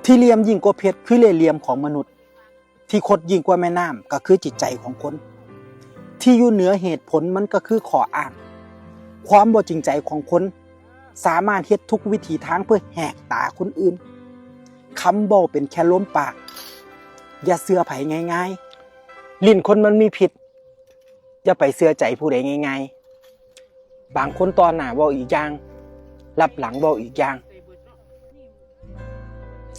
ທີ່ຫຼ່ຽມຍິ່ງກວ່າເພັດ ຄືເລ່ຫຼ່ຽມຂອງມະນຸດ, ທີ່ຄົດຍິ່ງກວ່າແມ່ນ້ຳ ກໍຄືຈິດໃຈຂອງຄົນ, ທີ່ຢູ່ເໜືອເຫດຜົນ ມັນກໍຄືຂໍ້ອ້າງ. ຄວາມບໍ່ຈິງໃຈຂອງຄົນ ສາມາດເຮັດທຸກວິຖີທາງເພື່ອແຫກຕາຄົນອື່ນ. ຄຳເວົ້າເປັນແຄ່ລົມປາກ, ຢ່າເຊື່ອໃຜງ່າຍໆ. ລີ້ນຄົນມັນມີພິດ, ຢ່າໄປເຊື່ອໃຈຜູ້ໃດງ່າຍໆ. ບາງຄົນຕໍ່ໜ້າເວົ້າອີກຢ່າງ, ລັບຫຼັງເວົ້າອີກຢ່າງ.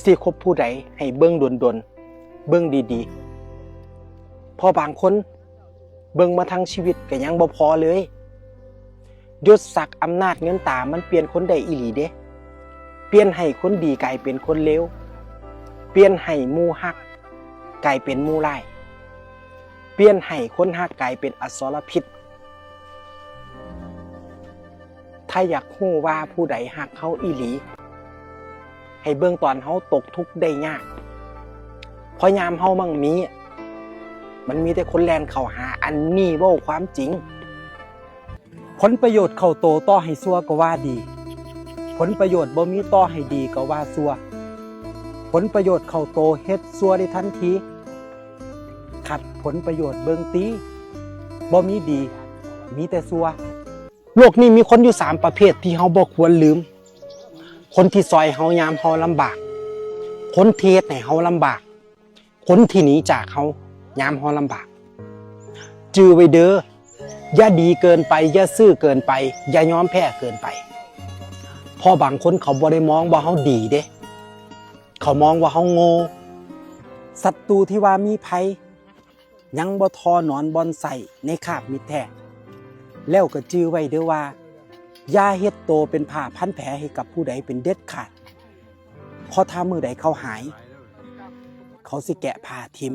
ຊິຄົບຜູ້ໃດໃຫ້ເບິ່ງດົນໆ, ເບິ່ງດີໆ. ເພາະບາງຄົນເບິ່ງມາທັງຊີວິດກໍຍັງບໍ່ພໍເລີຍ. ຍົດສັກອຳນາດເງິນຕາມັນປ່ຽນຄົນໄດ້ອີ່ຫຼີເດ້. ປ່ຽນໃຫ້ຄົນດີກາຍເປັນຄົນເລວ. ປ່ຽນໃຫ້ໝູ່ຮັກກາຍເປັນໝູ່ຮ້າຍ. ປ່ຽນໃຫ້ຄົນຮັກກາຍເປັນອະສອລະພິດ. ຖ້າຢາກຮູ້ວ່າຜູ້ໃດຮັກເຮົາອີ່ຫຼີ, ໃຫ້ເບິ່ງຕອນເຮົາຕົກທຸກໄດ້ຍາກ. ເພາະຍາມເຮົາໝັ່ງມີ, ມັນມີແຕ່ຄົນແລ່ນເຂົ້າຫາ. ອັນນີ້ເວົ້າຄວາມຈິງ. ຜົນປະໂຫຍດເຂົ້າໂຕຕໍ່ໃຫ້ຊົ່ວກໍວ່າດີ, ຜົນປະໂຫຍດບໍ່ມີຕໍ່ໃຫ້ດີກໍວ່າຊົ່ວ. ຜົນປະໂຫຍດເຂົ້າໂຕເຮັດຊົ່ວໄດ້ທັນທີ. ຂັດຜົນປະໂຫຍດເບິ່ງຕີ, ບໍ່ມີດີ, ມີແຕ່ຊົ່ວ. ໂລກນີ້ມີຄົນຢູ່ສາມປະເພດທີ່ເຮົາບໍ່ຄວນລືມ. ຄົນທີ່ຊ່ອຍເຮົາຍາມເຮົາລຳບາກ, ຄົນທີ່ເຮັດໃຫ້ເຮົາລຳບາກ, ຄົນທີ່ໜີຈາກເຮົາຍາມເຮົາລຳບາກ. ຈື່ໄວ້ເດີ, ຢ່າດີເກີນໄປ, ຢ່າຊື່ເກີນໄປ, ຢ່າຍອມແພ້ເກີນໄປ. ເພາະບາງຄົນເຂົາບໍ່ໄດ້ມອງວ່າເຮົາດີເດ້, ເຂົາມອງວ່າເຮົາໂງ່. ສັດຕູທີ່ວ່າມີໄພ ຍັງບໍ່ທໍ່ໜອນບ່ອນໄສ້ໃນຄາບມິດແທ້. ແລ້ວກໍຈື່ໄວ້ເດີວ່າ, ຢ່າເຮັດໂຕເປັນຜ້າພັນແຜໃຫ້ກັບຜູ້ໃດເປັນເດັດຂາດ, ເພາະຖ້າມື້ໃດເຂົາຫາຍ, ເຂົາຊິແກະຜ້າຖິ້ມ.